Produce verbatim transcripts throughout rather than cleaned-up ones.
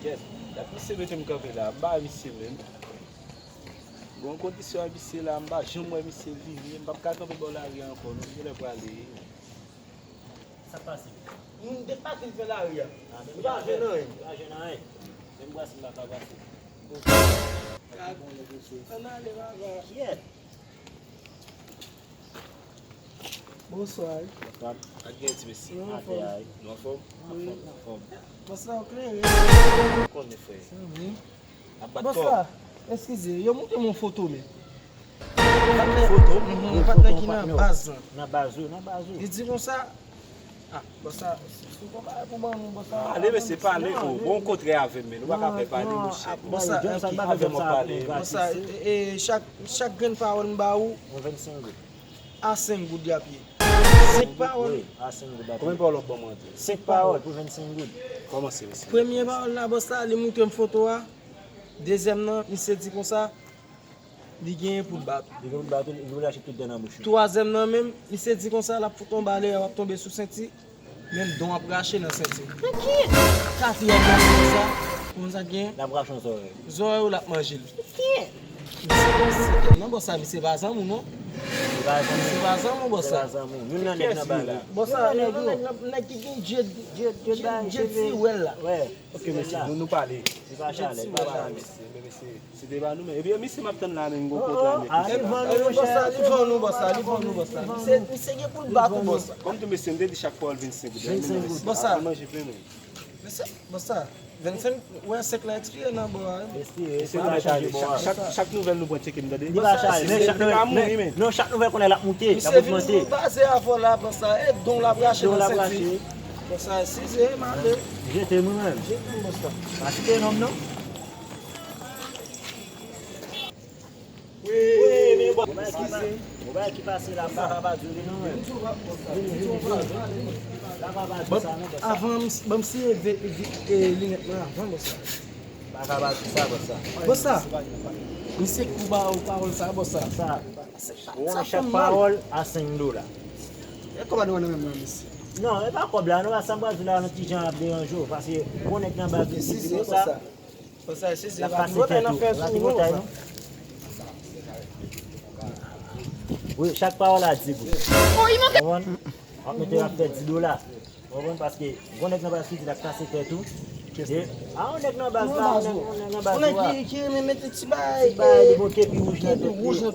Yes. Dat misye mete m kanpe la, m pa wè misye menm. Bon, kondisyon a misye la, m pa janm wè misye vini, m p ap ka kanpe bò lari a ankò, non, m genlè prale. Sa k pase? M te pati l fè lari a. Ah, men m pa jwenn anyen. M pa jwenn anyen. Menm brase m pa ka brase. Ann ale, papa. Yeah. Bonswa. Bonswa. Ak gen ti mesye. Nou anfòm? Nou anfòm? Wi. Anfòm, anfòm. Bonswa, ou klere. Ou konnen, frè. Wi. N ap bat kò. Bonswa. Eskize, yo montre m yon foto, men. Foto? Mhm, yon patnè ki nan baz lan. Nan baz ou, nan baz ou. Li di konsa, ah, bonswa, si w pa pale pou ban nou, bonswa. Pale, mesye, pale. Non, o, bon, w kontre avè m, men. Ou pa ka fè pale, monchè. Bonswa, avè m w ap pale. Bonswa, e, e, chak, chak grenn pawòl m ba ou, yon vennsenk goud. A senk goud y ap ye. Senk pawòl. Wi, a senk goud y ap ye. Konbyen pawòl w ap ban mwen, André? Senk pawòl pou vennsenk goud. Kòmanse, mesye. Premye pawòl la, bòs la, li montre m foto a. Dezyèm nan, misye di konsa, li genyen pou l bat ou. Li genyen pou l bat ou, li vle rache tout dan nan bouch ou. Twazyèm nan menm, misye di konsa, l ap fout yon ba dèyè, w ap tonbe sou senti. Menm dan w ap rache nan senti. Katriyèm nan, konsa, konn sa k gen? L ap rache yon zòrèy. Zòrèy ou l ap manje l. Misye gen sèt nan bòs sa, misye pa zanmi w, non. Misye pa zanmi w, bòs sa. Youn nan nèg nan baz la. Bòs sa, youn nan nèg nan, nèg ki gen je, je, je ti wèl la. Ok, mesye, nou, nou pale. Li pa chalè, li pa chalè. Mesye, men mesye, se deba nou menm. Epi, misye m ap tann la, men m gon kontra nèt. Ah, li vann nou, bòs sa, li vann nou, bòs sa, li vann nou, bòs sa. Misye, misye gen pou l bat ou, bòs sa. Kòm tou, mesye, m te di chak pawòl vennsenk goud. Vennsenk goud. Bòs sa. Manje pen, men. Mesye, bòs sa, vennsenk, wè, senk la ekspire nan bò a, wi. Ekspire, ekspire, pa chanje bò a. Chak, chak nouvèl nou pran, tcheke m, tande. Li pa chale, men chak nouvèl, men, non, chak nouvèl kounye a l ap moute, l ap ogmante. Misye vin baze avè w la, bòs sa, e don l ap rache nan senti. Bòs sa, size, m ale. Jete m, wi, menm. Jete m, bòs sa. Pa kite nonm, non. Wi, men bon, eskize. Yon bagay ki pase la, m pa ka pa di w li non, men. M pa ka pa di sa non, bòs sa. Avan, m, ban m siye ve, ve, e, linèt mwen avan, bòs sa. M pa ka pa di sa, bòs sa. Bòs sa, misye kou ba ou pawòl sa, bòs sa. Sa, sa fè m mal. Chak pawòl a senk dola. E kòb la nou nan menm nan, mesye. Non, e pa kòb la, non, sa m pral di la, nan ti jan ap deranje w, paske yon nèg nan baz ou di konsa. Konsa, si se l ap kase tèt ou, l ap kase tèt ou. Wi, chak pawòl a di goud. Konprann? W ap mete, w ap fè dis dola. W konprann? Paske gon nèg nan baz ki di l ap kase tèt ou. E, a, yon nèg nan baz la, yon nèg, yon nèg nan baz ou a. Yon nèg ki, ki renmen mete ti bagay, ti bagay, li gon kepi wouj nan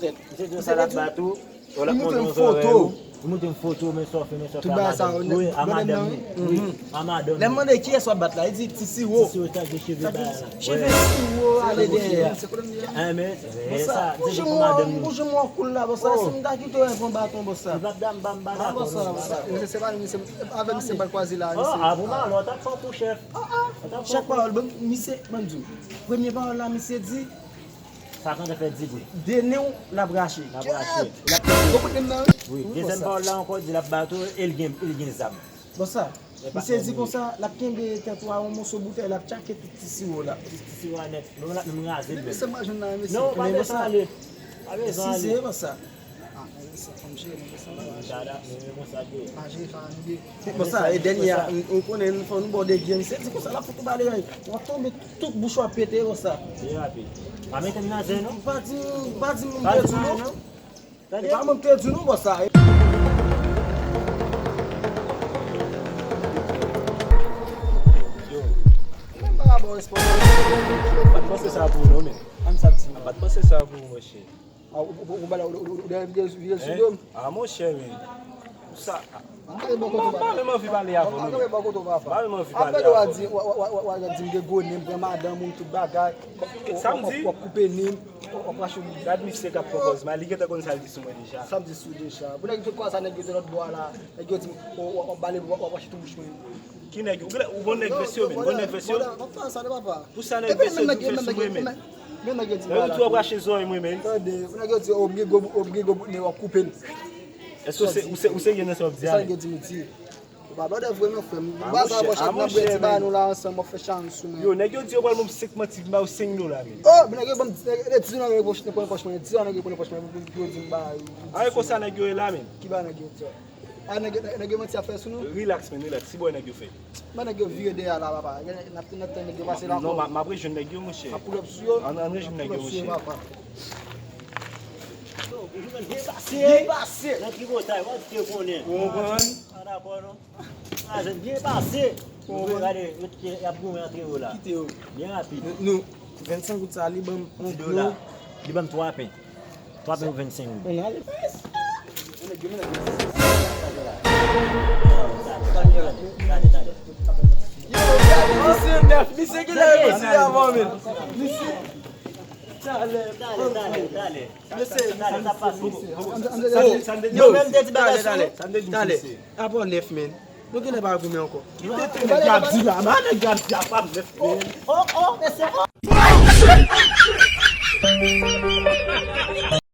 tèt li. Misye di w sa l ap bat ou. Li montre m foto. Li montre m foto, men sa w fè, men sa w fè a madanm. Wi, a madanm li. Wi, a madanm li. Lè m mande kiyès w ap bat la, li di Ti Siwo. Ti Siwo sa k gen cheve bay la. Cheve siwo ale dèyè a. Enben, se sa, se pou madanm li. Bòs sa, m wè w cool la, bòs sa, si m ta kite w, w pran baton, bòs sa. Li p ap dam ban m ba la, bòs sa. Se pa misye, avè misye m pral kwaze la, misye. Ah, bon, alò, w t ap fè w pou chèf. Chak pawòl, bon, misye, ban m di w. Premye pawòl la, misye di, Sa kontan fè di goud. De nen w, l ap rache. L ap rache. L ap pete. Ou koute m nan, wi? Wi, dezyèm pawòl la ankò, di l ap bat ou, e l gen, e l gen zam. Bòs sa, misye di konsa, l ap kenbe tèt ou a yon moso boutèy, l ap tchake tout ti siwo la. Ti siwo a nèt. Non, l ap menm raze l menm. Mesye, m pa jwenn nan, mesye. Non, pa bezwen ale. Pa bezwen ale. Size, bòs sa. Ah, nèg sa, fò m jere nèg sa. Dada, men, men konsa ke. Pa jere sa, nou de. Bon, sa, e dènye a, ou konnen, fò nou ba w de grenn, se di konsa, l ap fout ou ba de grenn. W ap tonbe, tout bouch ou ap pete, konsa. Byen rapid. Pa mete m nan zen, non. Pa di, pa di moun m te di w, non. Tande? E pa mwen m te di w, non, bòs sa. Yo. Mwen pa ba w responsab. M pa t panse sa pou ou, non, men. Ann sa ti. M pa t panse sa pou ou, monchè. Ah, ou, ou, ou, ou, ou, ou, ou, ou vire l sou do m? Ah, monchè, men. Sa. M pa menm anvi pale avè w, non. M pa menm anvi pale avè w. Apre w a di, w a, w a di m gen gwo nen, m pran madanm ou, tout bagay. Sa m di? W ap koupe nen m, w ap rache. Gad misye k ap pran pòz mal, li gentan konn sa l di sou mwen deja. Sa m di sou deja. Pou nèg yo kwa sa, nèg yo te lòt bò a la, nèg yo di m, w ap bale, w ap rache tou bouch mwen. Ki nèg yo? Ou gon nèg vès yo, men, gon nèg vès yo. M ap pale sa de papa. Pou sa nèg vès yo di w fè sou mwen, men. Men nèg yo di m tou ap rache zòrèy mwen, men. Tande, nèg yo di, o, m gen gwo, o, m gen gwo bout nen, w ap koupe l. Èske w se, ou se, ou serye nan sa w ap di a? Se sa nèg yo di m di. Ou pa blòdè vre non, frè m. Baz la, bòch, ap nan bwè ti bagay nou la ansanm, w ap fè challenge sou mwen. Yo, nèg yo di yo pral ban m senk manti, m ba yo senk dola, men. O, men nèg yo ban m, nèg yo di nan pòch, nan pòch mwen, di nan nèg yo pran nan pòch mwen, pou yo di m ba yo. A, e konsa nèg yo ye la, men. Ki bagay nèg yo di a? A, nèg, nèg yo manti ap fè sou nou? Relax, man, relax. Ti bòy nèg yo fè. Ban nèg yo vire dèyè la, papa. N ap, n ap tann nèg yo pase la ankò. Non, m ap, m ap rejwenn nèg yo, monchè. N ap pull up sou yo. Ann, ann rejwenn nèg yo, monchè. N ap pull up sou yo, papa. Yo, jwenn byen pase. Byen pase. Nan tripotay, w ap te konnen. Ou konprann? A, dakò, non. A, jwenn byen pase. Ou konprann? Gade, yo te, y ap goumen antre yo la. Kite yo. Byen rapid. Nou, nou, vennsenk goud sa, li ban m yon dlo. Li ban m twa pen. Twa pen pou vennsenk goud. Ann ale. Yo, gade misye nèf, misye ki lè yo konsidere avan men. Misye. Talè, talè, talè, talè. Mesye, talè, sa pase. Yo, menm te di bagay sou nou. Talè. Apre nèf men. Nou genlè pa goumen ankò. Kite nèg y ap di la, man, nèg y ap di a pa m nèf men. Oh, oh, mesye, oh.